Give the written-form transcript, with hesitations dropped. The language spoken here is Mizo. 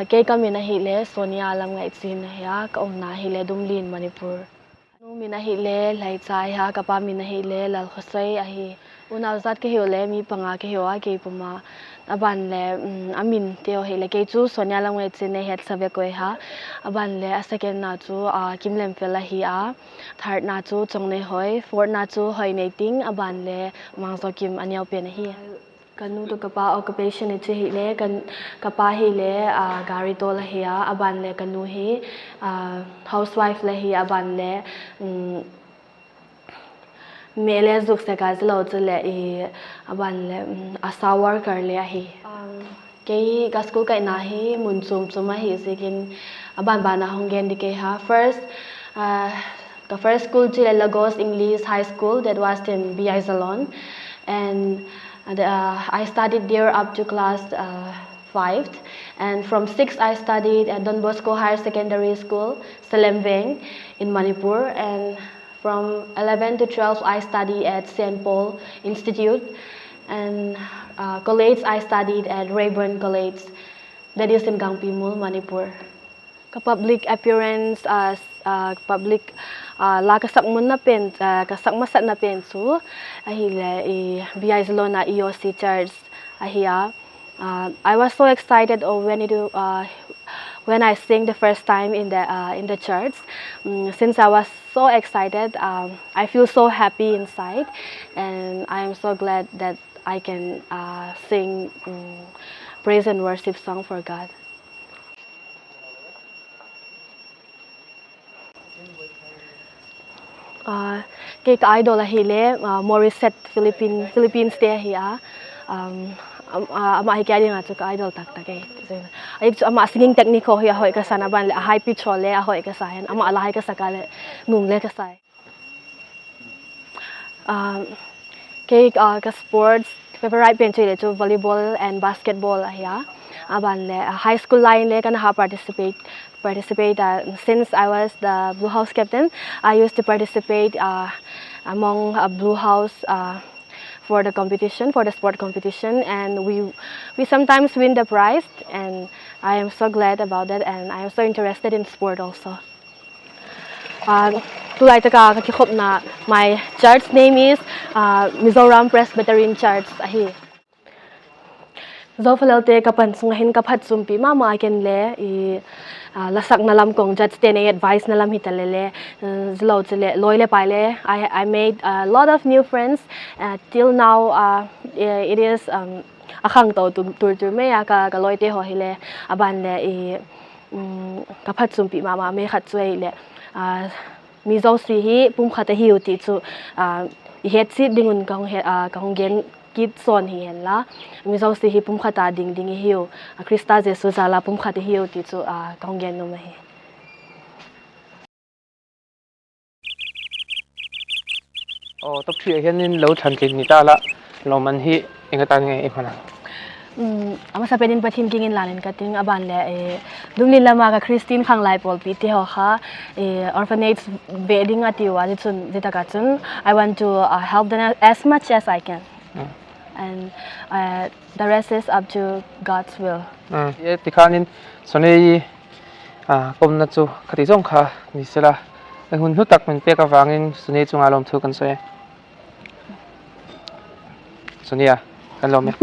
Kei ka min a hi le Sonia lam ngaih chin a hi a, ka umnak hi le Dumlin, Manipur. Nu min a hi le Hlei Ca a hi a, ka pa min a hi le Lal Khua a hi. Unau zat ka hiu le mi panga ka hiu a, kei puma a ban le a min te hi le kei cu Sonia lam ngaih chin a het save ko ha. A ban le a second na cu Kim Lem Fel a hi a, third na cu Chong Nei Hoi, fourth na cu Hoi Nei Ting, a ban le Mang Zaw Kim a niau pen a hi. Kan nu tu ka pa occupation i cu hi le kan ka pa hi le gari tawl a hi a a ban le ka nu hi housewife le hi a ban le me le zuk se ka zelo cu le i a ban le asa worker le a hi. Kei ka school kai na hi mun chum chum a hi zikin a ban ban a hong gen di ke ha first ka first school chu le Lagos English High School that was in BI Zalon and I studied there up to class 5 and from 6 I studied at Don Bosco Higher Secondary School Salemveng in Manipur and from 11 to 12 I studied at St. Paul Institute and college I studied at Rayburn College that is in Gangpimul, Manipur. Ka public appearance public la ka sak mun na pen ka sak masat na pen cu ahi le i BI Zalona EOC Church ahi a I was so excited when it when I sing the first time in the church. Since I was so excited, I feel so happy inside, and I am so glad that I can sing praise and worship song for God. Kei ka idol a hi le Morissette Philippine Philippines te hi a amah hi kia ding ah cu ka idol tak tak ei ai cu amah singing technique ho hi a hoi ka sana ban le a high pitch le a hoi ka sa hen amah la hai ka saka le nung le ka sai Kei ka sports favorite pen chui le cu volleyball and basketball a hi a. Aban le high school line le kan ha participate participate since I was the Blue House captain I used to participate among a Blue House for the competition for the sport competition and we sometimes win the prize and I am so glad about that and I am so interested in sport also. Tulai taka ka khikhop na my church name is Mizoram Presbyterian Church a hi. Zofalelte ka pan chung hin ka phat chumpi ma ma ken le i lasak na lam kong judge te nei advice na lam hi tale le zlo chile loi le pai le I made a lot of new friends till now it is akhang to tur tur me ya ka ka loi te ho hi le aban le i ka phat chumpi ma ma me khat chuai le Mizo si hi pumkhat a hiu ti chu i het si dingun ka hong ka hong gen kit son hi hen la Mizo si hi pumkhat a ding ding i hiu Krista Jesu zala pumkhat i hiu ti chu ka hong gen no ma hi. Aw top 3 ah hianin lo thlan tlin ni ta la lawmman hi eng atan nge i hman ang? Amasa penin pathin king in lanin ka ting aban le e dumlin lama ka Christine khang lai pawl pi te ho kha e orphanage ve ding ati wa ni chun zitaka chun I want to help them as much as I can and the rest is up to God's will. Ye tikhanin sonei pawmna chu khati zawng kha ni sela hun hlu tak min pek avangin Sunny chunga lawmthu kan sawi e. Sonia, kan lawm e.